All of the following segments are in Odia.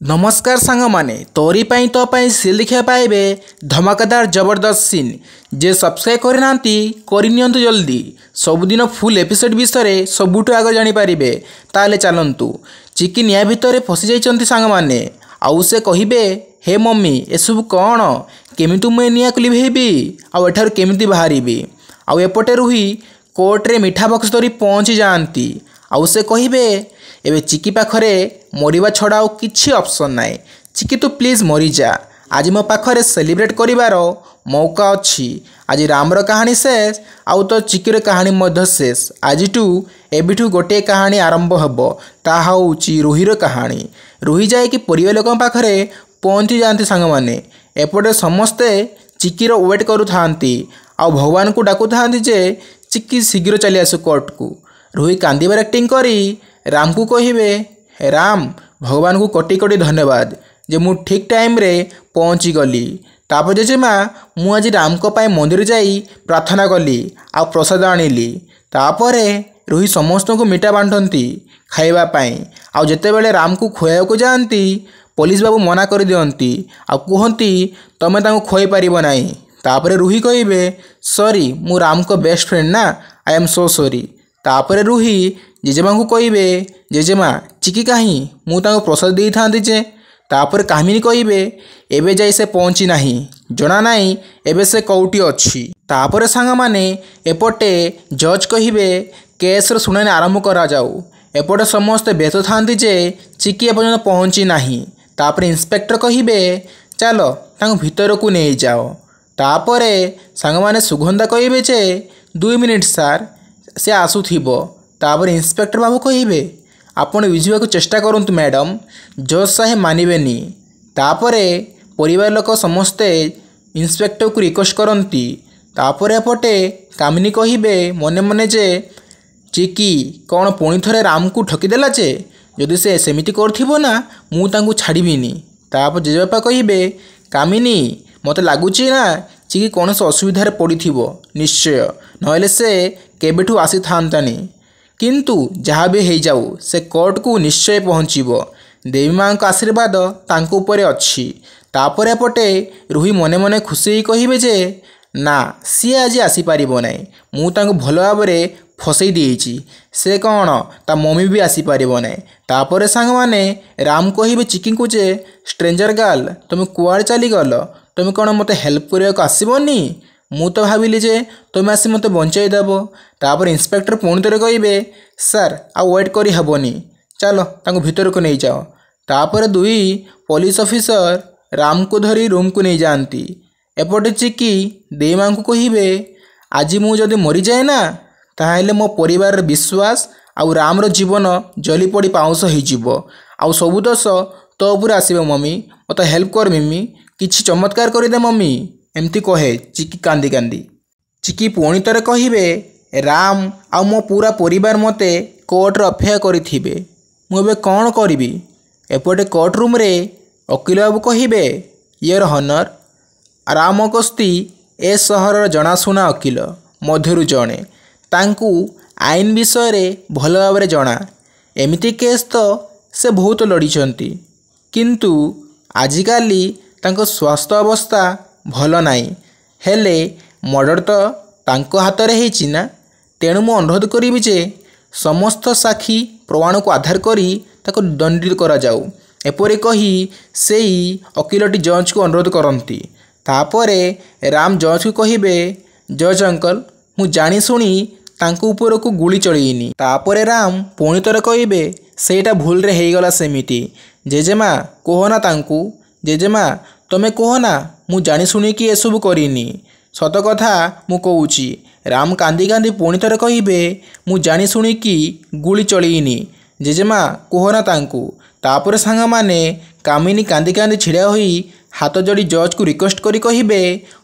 ନମସ୍କାର ସାଙ୍ଗମାନେ, ତୋରି ପାଇଁ ତୋ ପାଇଁ ସିରିଏଲ୍ ଦେଖିବା ପାଇବେ ଧମାକାଦାର ଜବରଦସ୍ତ ସିନ୍। ଯେ ସବସ୍କ୍ରାଇବ୍ କରିନାହାନ୍ତି, କରିନିଅନ୍ତୁ ଜଲ୍ଦି। ସବୁଦିନ ଫୁଲ୍ ଏପିସୋଡ଼ ବିଷୟରେ ସବୁଠୁ ଆଗ ଜାଣିପାରିବେ। ତାହେଲେ ଚାଲନ୍ତୁ। ଚିକି ନିଆଁ ଭିତରେ ଫସିଯାଇଛନ୍ତି ସାଙ୍ଗମାନେ, ଆଉ ସେ କହିବେ, ହେ ମମ୍ମି, ଏସବୁ କ'ଣ? କେମିତି ମୁଁ ଏ ନିଆଁକୁ ଲିଭେଇବି ଆଉ ଏଠାରୁ କେମିତି ବାହାରିବି? ଆଉ ଏପଟେ ରୁହି କୋର୍ଟରେ ମିଠା ବକ୍ସ ଧରି ପହଞ୍ଚି ଯାଆନ୍ତି, ଆଉ ସେ କହିବେ, ଏବେ ଚିକି ପାଖରେ ମରିବା ଛଡ଼ା ଆଉ କିଛି ଅପସନ୍ ନାହିଁ। ଚିକି, ତୁ ପ୍ଲିଜ୍ ମରିଯା। ଆଜି ମୋ ପାଖରେ ସେଲିବ୍ରେଟ୍ କରିବାର ମୌକା ଅଛି। ଆଜି ରାମର କାହାଣୀ ଶେଷ, ଆଉ ତ ଚିକିର କାହାଣୀ ମଧ୍ୟ ଶେଷ। ଆଜିଠୁ ଏବେଠୁ ଗୋଟିଏ କାହାଣୀ ଆରମ୍ଭ ହେବ, ତାହା ହେଉଛି ରୁହିର କାହାଣୀ। ରୁହି ଯାଇକି ପରିବାର ଲୋକଙ୍କ ପାଖରେ ପହଞ୍ଚି ଯାଆନ୍ତି ସାଙ୍ଗମାନେ। ଏପଟେ ସମସ୍ତେ ଚିକିର ୱେଟ୍ କରୁଥାନ୍ତି ଆଉ ଭଗବାନଙ୍କୁ ଡାକୁଥାନ୍ତି ଯେ ଚିକି ଶୀଘ୍ର ଚାଲି ଆସୁ କୋର୍ଟକୁ। ରୁହି କାନ୍ଦିବାର ଆକ୍ଟିଂ କରି ରାମକୁ କହିବେ, ରାମ, ଭଗବାନଙ୍କୁ କୋଟି କୋଟି ଧନ୍ୟବାଦ ଯେ ମୁଁ ଠିକ୍ ଟାଇମ୍ରେ ପହଞ୍ଚିଗଲି। ତାପରେ ଜେଜେମା, ମୁଁ ଆଜି ରାମଙ୍କ ପାଇଁ ମନ୍ଦିର ଯାଇ ପ୍ରାର୍ଥନା କଲି ଆଉ ପ୍ରସାଦ ଆଣିଲି। ତାପରେ ରୁହି ସମସ୍ତଙ୍କୁ ମିଠା ବାଣ୍ଟନ୍ତି ଖାଇବା ପାଇଁ, ଆଉ ଯେତେବେଳେ ରାମକୁ ଖୁଆଇବାକୁ ଯାଆନ୍ତି, ପୋଲିସ ବାବୁ ମନା କରିଦିଅନ୍ତି ଆଉ କୁହନ୍ତି, ତମେ ତାଙ୍କୁ ଖୁଆଇ ପାରିବ ନାହିଁ। ତାପରେ ରୁହି କହିବେ, ସରି, ମୁଁ ରାମଙ୍କ ବେଷ୍ଟ ଫ୍ରେଣ୍ଡ ନା, I M so ସରି। ତାପରେ ରୁହି ଜେଜେମାଙ୍କୁ କହିବେ, ଜେଜେମା, ଚିକି କାହିଁ? ମୁଁ ତାଙ୍କୁ ପ୍ରସାଦ ଦେଇଥାନ୍ତି ଯେ। ତାପରେ କାମିନୀ କହିବେ, ଏବେ ଯାଇ ସେ ପହଞ୍ଚି ନାହିଁ, ଜଣା ନାହିଁ ଏବେ ସେ କେଉଁଠି ଅଛି। ତାପରେ ସାଙ୍ଗମାନେ, ଏପଟେ ଜଜ୍ କହିବେ, କେସ୍ର ଶୁଣାଣି ଆରମ୍ଭ କରାଯାଉ। ଏପଟେ ସମସ୍ତେ ବ୍ୟସ୍ତ ଥାନ୍ତି ଯେ ଚିକି ଏପର୍ଯ୍ୟନ୍ତ ପହଞ୍ଚି ନାହିଁ। ତାପରେ ଇନ୍ସପେକ୍ଟର କହିବେ, ଚାଲ ତାଙ୍କୁ ଭିତରକୁ ନେଇଯାଅ। ତାପରେ ସାଙ୍ଗମାନେ, ସୁଗନ୍ଧା କହିବେ ଯେ 2 ମିନିଟ୍ ସାର୍, ସେ ଆସୁଥିବ। ତାପରେ ଇନ୍ସପେକ୍ଟର ବାବୁ କହିବେ, ଆପଣ ବୁଝିବାକୁ ଚେଷ୍ଟା କରନ୍ତୁ ମ୍ୟାଡ଼ମ୍, ଜଜ୍ ସାହେବ ମାନିବେନି। ତାପରେ ପରିବାର ଲୋକ ସମସ୍ତେ ଇନ୍ସପେକ୍ଟରକୁ ରିକ୍ୱେଷ୍ଟ କରନ୍ତି। ତାପରେ ଏପଟେ କାମିନୀ କହିବେ ମନେ ମନେ ଯେ ଚିକି କ'ଣ ପୁଣି ଥରେ ରାମକୁ ଠକିଦେଲା ଯେ? ଯଦି ସେ ସେମିତି କରୁଥିବ ନା, ମୁଁ ତାଙ୍କୁ ଛାଡ଼ିବିନି। ତାପରେ ଜେଜେବାପା କହିବେ, କାମିନୀ, ମୋତେ ଲାଗୁଛି ନା ଚିକି କୌଣସି ଅସୁବିଧାରେ ପଡ଼ିଥିବ ନିଶ୍ଚୟ, ନହେଲେ ସେ କେବେଠୁ ଆସିଥାନ୍ତାନି। କିନ୍ତୁ ଯାହା ବି ହେଇଯାଉ, ସେ କୋର୍ଟକୁ ନିଶ୍ଚୟ ପହଞ୍ଚିବ। ଦେବୀ ମାଆଙ୍କ ଆଶୀର୍ବାଦ ତାଙ୍କ ଉପରେ ଅଛି। ତାପରେ ଏପଟେ ରୁହି ମନେ ମନେ ଖୁସି ହେଇ କହିବେ ଯେ ନା, ସିଏ ଆଜି ଆସିପାରିବ ନାହିଁ। ମୁଁ ତାଙ୍କୁ ଭଲ ଭାବରେ ଫସେଇ ଦେଇଛି। ସେ କ'ଣ, ତା ମମି ବି ଆସିପାରିବ ନାହିଁ। ତାପରେ ସାଙ୍ଗମାନେ, ରାମ କହିବେ ଚିକିଙ୍କୁ ଯେ ଷ୍ଟ୍ରେଞ୍ଜର ଗାର୍ଲ, ତୁମେ କୁଆଡ଼େ ଚାଲିଗଲ? ତୁମେ କ'ଣ ମୋତେ ହେଲ୍ପ କରିବାକୁ ଆସିବନି? ମୁଁ ତ ଭାବିଲି ଯେ ତୁମେ ଆସି ମୋତେ ବଞ୍ଚାଇ ଦେବ। ତାପରେ ଇନ୍ସପେକ୍ଟର ପୁଣି ଥରେ କହିବେ, ସାର୍, ଆଉ ୱେଟ୍ କରି ହେବନି, ଚାଲ ତାଙ୍କୁ ଭିତରକୁ ନେଇଯାଅ। ତାପରେ 2 ପୋଲିସ ଅଫିସର ରାମକୁ ଧରି ରୁମ୍କୁ ନେଇଯାଆନ୍ତି। ଏପଟେ ଚିକି ଦେଈମାଙ୍କୁ କହିବେ, ଆଜି ମୁଁ ଯଦି ମରିଯାଏ ନା, ତାହେଲେ ମୋ ପରିବାରର ବିଶ୍ୱାସ ଆଉ ରାମର ଜୀବନ ଜଲି ପଡ଼ି ପାଉଁଶ ହେଇଯିବ, ଆଉ ସବୁ ଦୋଷ ତୋ ଉପରେ ଆସିବ। ମମି, ମୋତେ ହେଲ୍ପ କର ମିମି, କିଛି ଚମତ୍କାର କରିଦେ ମମି। ଏମିତି କହେ ଚିକି କାନ୍ଦି କାନ୍ଦି। ଚିକି ପୁଣି ଥରେ କହିବେ, ରାମ ଆଉ ମୋ ପୁରା ପରିବାର ମୋତେ କୋର୍ଟରେ ଅପେକ୍ଷା କରିଥିବେ, ମୁଁ ଏବେ କ'ଣ କରିବି? ଏପଟେ କୋର୍ଟ ରୁମ୍ରେ ଓକିଲ ବାବୁ କହିବେ, ୟର ହନର, ରାମ କସ୍ତି ଏ ସହରର ଜଣାଶୁଣା ଓକିଲ ମଧ୍ୟରୁ ଜଣେ। ତାଙ୍କୁ ଆଇନ ବିଷୟରେ ଭଲ ଭାବରେ ଜଣା। ଏମିତି କେସ୍ ତ ସେ ବହୁତ ଲଢ଼ିଛନ୍ତି। କିନ୍ତୁ ଆଜିକାଲି ତାଙ୍କ ସ୍ୱାସ୍ଥ୍ୟ ଅବସ୍ଥା ଭଲ ନାହିଁ। ହେଲେ ମର୍ଡ଼ର ତ ତାଙ୍କ ହାତରେ ହେଇଛି ନା, ତେଣୁ ମୁଁ ଅନୁରୋଧ କରିବି ଯେ ସମସ୍ତ ସାକ୍ଷୀ ପ୍ରମାଣକୁ ଆଧାର କରି ତାକୁ ଦଣ୍ଡିତ କରାଯାଉ। ଏପରି କହି ସେଇ ଓକିଲଟି ଜଜ୍କୁ ଅନୁରୋଧ କରନ୍ତି। ତାପରେ ରାମ ଜଜ୍କୁ କହିବେ, ଜଜ୍ ଅଙ୍କଲ, ମୁଁ ଜାଣିଶୁଣି ତାଙ୍କ ଉପରକୁ ଗୁଳି ଚଳେଇନି। ତାପରେ ରାମ ପୁଣି ଥରେ କହିବେ, ସେଇଟା ଭୁଲରେ ହେଇଗଲା ସେମିତି। ଜେଜେମା, କୁହ ନା ତାଙ୍କୁ। ଜେଜେମା, ତମେ କୁହ ନା, ମୁଁ ଜାଣିଶୁଣିକି ଏସବୁ କରିନି, ସତ କଥା ମୁଁ କହୁଛି। ରାମ କାନ୍ଦି କାନ୍ଦି ପୁଣି ଥରେ କହିବେ, ମୁଁ ଜାଣିଶୁଣିକି ଗୁଳି ଚଳେଇନି। ଜେଜେମା, କୁହ ନା ତାଙ୍କୁ। ତାପରେ ସାଙ୍ଗମାନେ, କାମିନୀ କାନ୍ଦି କାନ୍ଦି ଛିଡ଼ା ହୋଇ ହାତ ଯୋଡ଼ି ଜଜ୍କୁ ରିକ୍ୱେଷ୍ଟ କରି କହିବେ,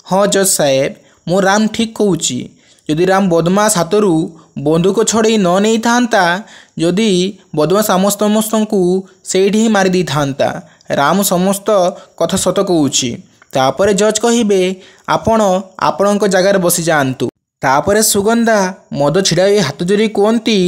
ହଁ ଜଜ୍ ସାହେବ, ମୋ ରାମ ଠିକ୍ କହୁଛି। ଯଦି ରାମ ବଦମାସ ହାତରୁ ବନ୍ଧୁକ ଛଡ଼େଇ ନ ନେଇଥାନ୍ତା, ଯଦି ବଦମାସ ଆମ ସମସ୍ତଙ୍କୁ ସେଇଠି ହିଁ ମାରି ଦେଇଥାନ୍ତା। ରାମ ସମସ୍ତ କଥା ସତ କହୁଛି। ତାପରେ ଜଜ୍ କହିବେ, ଆପଣ ଆପଣଙ୍କ ଜାଗାରେ ବସିଯାଆନ୍ତୁ। ତାପରେ ସୁଗନ୍ଧା ମଦ ଛିଡ଼ା ହୋଇ ହାତ ଯୋଡ଼ି କୁହନ୍ତି,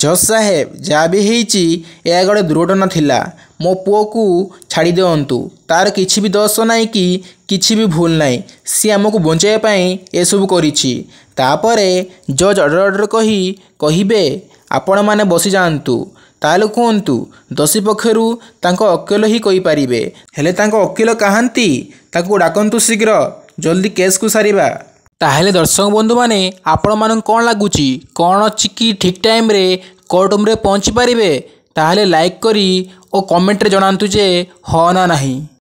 ଜଜ୍ ସାହେବ, ଯାହା ବି ହେଇଛି ଏହା ଗୋଟେ ଦୁର୍ଘଟଣା ଥିଲା। ମୋ ପୁଅକୁ ଛାଡ଼ି ଦିଅନ୍ତୁ, ତାର କିଛି ବି ଦୋଷ ନାହିଁ କି କିଛି ବି ଭୁଲ ନାହିଁ, ସିଏ ଆମକୁ ବଞ୍ଚାଇବା ପାଇଁ ଏସବୁ କରିଛି। ତାପରେ ଜଜ୍ ଅର୍ଡ଼ର ଅର୍ଡ଼ର କହି କହିବେ, ଆପଣମାନେ ବସିଯାଆନ୍ତୁ। ତାହେଲେ କୁହନ୍ତୁ, ଦୋଷୀ ପକ୍ଷରୁ ତାଙ୍କ ଓକିଲ ହିଁ କହିପାରିବେ। ହେଲେ ତାଙ୍କ ଓକିଲ କାହାନ୍ତି? ତାଙ୍କୁ ଡାକନ୍ତୁ ଶୀଘ୍ର, ଜଲ୍ଦି କେସ୍କୁ ସାରିବା। ତାହେଲେ ଦର୍ଶକ ବନ୍ଧୁମାନେ, ଆପଣମାନଙ୍କୁ କ'ଣ ଲାଗୁଛି, କ'ଣ ଚିକି ଠିକ୍ ଟାଇମ୍ରେ କୋର୍ଟ ରୁମ୍ରେ ପହଞ୍ଚି ପାରିବେ? ତାହେଲେ ଲାଇକ୍ କରି ଓ କମେଣ୍ଟରେ ଜଣାନ୍ତୁ ଯେ ହଁ ନା ନାହିଁ।